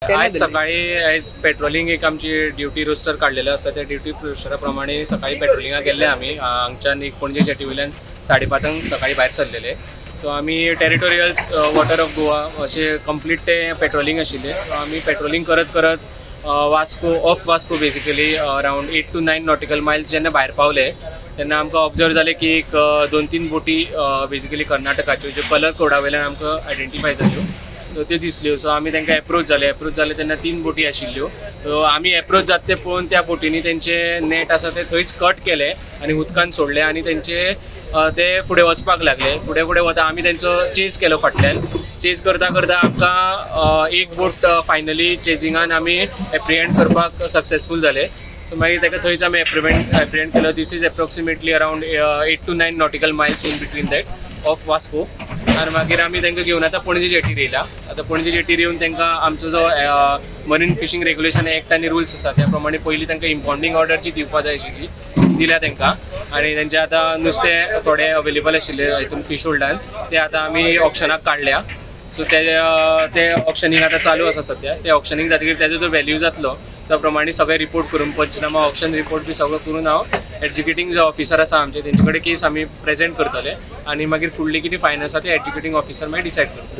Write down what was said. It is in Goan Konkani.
आयज सकाळी आयज पेट्रोलिंग एक आमची ड्युटी रोस्टर काडलेलो आसा. त्या ड्युटी रोस्टरा प्रमाणे सकाळी पेट्रोलिंगाक गेल्ले आमी. हांगच्यान एक पणजे जेटी वयल्यान 5:30 सकाळी भायर सरलेले. सो आमी टेरिटोरियल वॉटर ऑफ गोवा अशें कंप्लीट ते पेट्रोलिंग आशिल्लें. सो आमी पेट्रोलिंग करत करत Vasco off Vasco basically around 8 to 9 nautical miles जेन्ना भायर पावले तेन्ना आमकां ऑब्जर्व जालें की एक 2-3 बोटी बेसिकली कर्नाटकाच्यो ज्यो कलर कोडा वयल्यान आमकां आयडेंटिफाय जाल्यो, सो त्यो दिसल्यो. सो आमी तांकां एप्रोच जाले. एप्रोच जाले तेन्ना 3 बोटी आशिल्ल्यो. सो आमी एप्रोच जाता ते पळोवन त्या बोटींनी तेंचे नेट आसा ते थंयच कट केले आनी उदकान सोडले आनी तेंचे ते फुडें वचपाक लागले. फुडें फुडें वता आमी तेंचो चेज केलो फाटल्यान. चेज करता करता आमकां एक बोट फायनली चेजिंगान आमी एप्रिहेंड करपाक सक्सेसफूल जाले. सो मागीर ताका थंयच आमी एप्रिहेंड केलो. This is approximately around 8 to 9 nautical miles in between that of Vasco. आनी मागीर आमी तांकां घेवन आतां पणजे जेटीर येयला. आतां पणजे जेटीर येवन तांकां आमचो जो मरीन फिशींग रेग्युलेशन एक्ट आनी रुल्स आसा त्या प्रमाणे पयलीं तांकां इम्पाउंडींग ऑर्डर जी दिवपा जाय आशिल्ली दिल्या तांकां. आनी तेंचे आतां नुस्तें थोडें अवेलेबल आशिल्लें हितून फिश होल्डान ते आतां आमी ऑक्शनाक काडल्या. सो ते ऑक्शनींग आतां चालू आसा सद्या. ते ऑक्शनींग जातकीर तेजो जो वेल्यू जातलो त्या प्रमाणे सगळे रिपोर्ट करून पंचनामा ऑक्शन रिपोर्ट बी सगळो करून हांव एडज्युकेटींग जो ऑफिसर आसा आमचे तेंचे कडेन केस आमी प्रेजेंट करतले आनी मागीर फुडली कितें फायन आसा ते एडज्युकेटींग ऑफिसर मागीर डिसायड करतले.